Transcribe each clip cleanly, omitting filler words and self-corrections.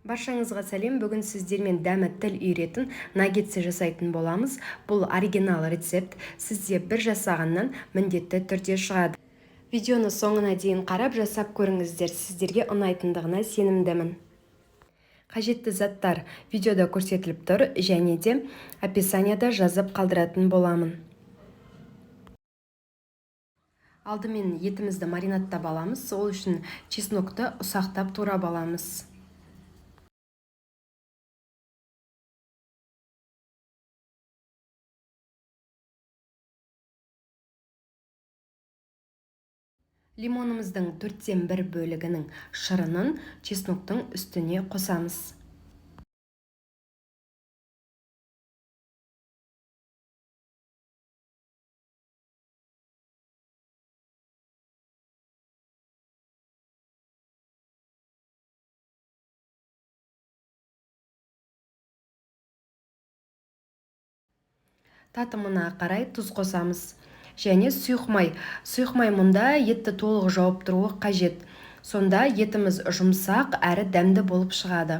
Баршаңызға сәлем. Бүгін сіздермен дәмі тіл үйіретін наггетсы жасайтын боламыз. Бұл оригинал рецепт. Сізде бір жасағаннан міндетті түрде шығады. Видеоны соңына дейін қарап жасап көріңіздер. Сіздерге ұнайтындығына сенімдімін. Қажетті заттар видеода көрсетіліп тұр және де описанияда жазып қалдыратын боламын. Алдымен етімізді маринадтап аламыз. Ол үшін чеснокты ұсақтап турап аламыз. Лимонымыздың 1/4 бөлігінің шырынын чесноктың үстіне қосамыз. Татымына қарай тұз қосамыз. Және сұйық май. Сұйық май мұнда етті толық жауып тұруы қажет. Сонда етіміз жұмсақ әрі дәмді болып шығады.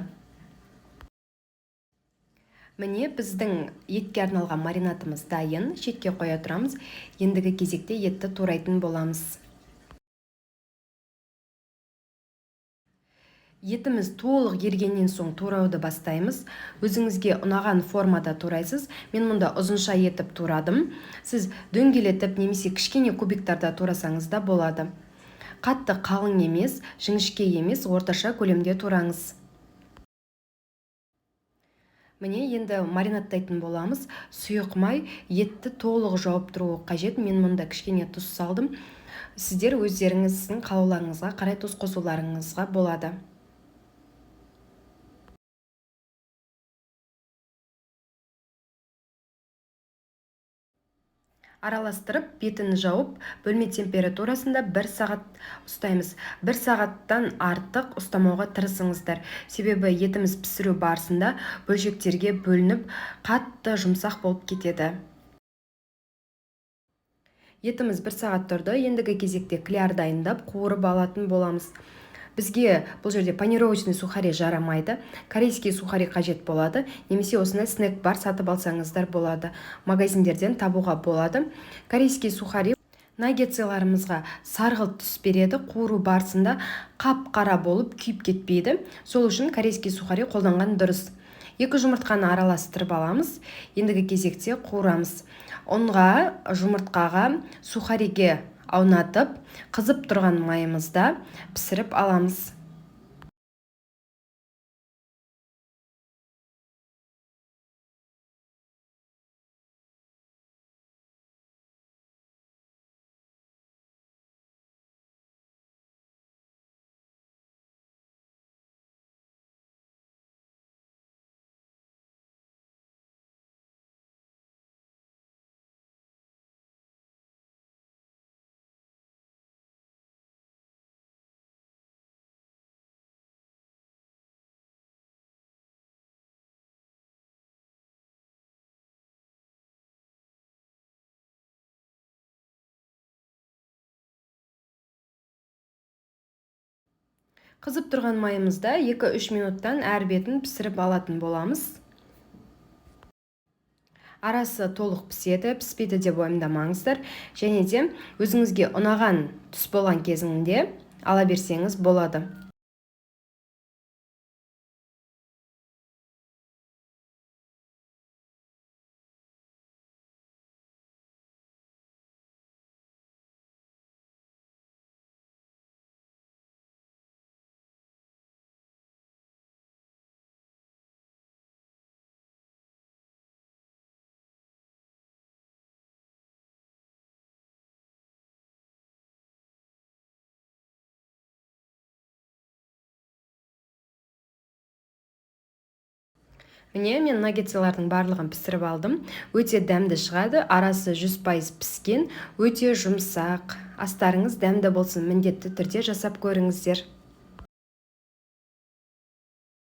Міне біздің етке арналған маринадымыз дайын. Шетке қоя тұрамыз. Ендігі кезекте етті турайтын боламыз. Етіміз толық ергеннен соң турауды бастаймыз. Өзіңізге ұнаған формада турайсыз. Мен мұнда ұзынша етіп турадым. Сіз дөңгелетіп немесе кішкене кубиктарда турасаңыз да болады. Қатты қалың емес, жіңішке емес, орташа көлемде тураңыз. Міне енді маринадтайтын боламыз. Сұйық май етті толық жауып тұруы қажет. Мен мұнда кішкене тұз салдым. Сіздер өздеріңіздің қалауларыңызға қарай тұз қосуларыңызға болады. Араластырып, бетін жауып, бөлме температурасында 1 сағат ұстаймыз. 1 сағаттан артық ұстамауға тырысыңыздар. Себебі етіміз пісіру барысында бөлшектерге бөлініп, қатты жұмсақ болып кетеді. Етіміз 1 сағат тұрды. Ендігі кезекте кляр дайындап, қуырып алатын боламыз. Бізге бұл жерде панировочный сухари жарамайды. Корейский сухари қажет болады. Немесе осындай снэк бар сатып алсаңыздар болады. Магазиндерден табуға болады. Корейский сухари наггетсыларымызға сарғылт түс береді. Қуыру барысында қап-қара болып күйіп кетпейді. Сол үшін корейский сухари қолданған дұрыс. 2 жұмыртқаны араластырып аламыз. Ендігі кезекте қуырамыз. Ұнға, жұмыртқаға, сухариге аунатып, қызып тұрған майымызда пісіріп аламыз. Қызып тұрған майымызда 2-3 минуттан әр бетін пісіріп алатын боламыз. Арасы толық піседі, піспейді деп уайымдамаңыздар. Және де өзіңізге ұнаған түс болған кезінде ала берсеңіз болады. Міне мен наггетсылардың барлығын пісіріп алдым. Өте дәмді шығады, арасы 100% піскен, өте жұмсақ. Астарыңыз дәмді болсын, міндетті түрде жасап көріңіздер.